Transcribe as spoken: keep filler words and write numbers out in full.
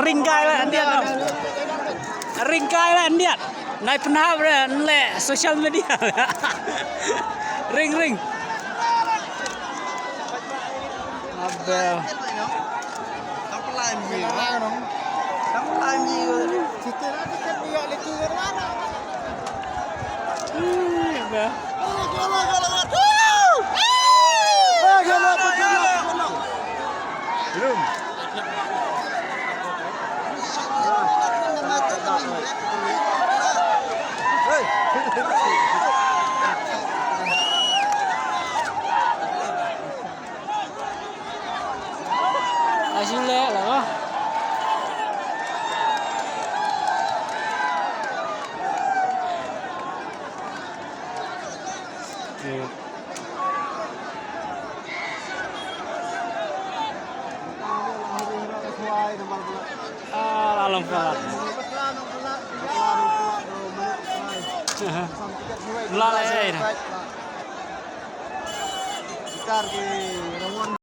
Ring kai la ndiat. Ring kai la ndiat. Nai pynhap re nle social media. Ring ring. Abel. Ih, Abel. Ai shu leh la ko. Ah, la long pala. La le.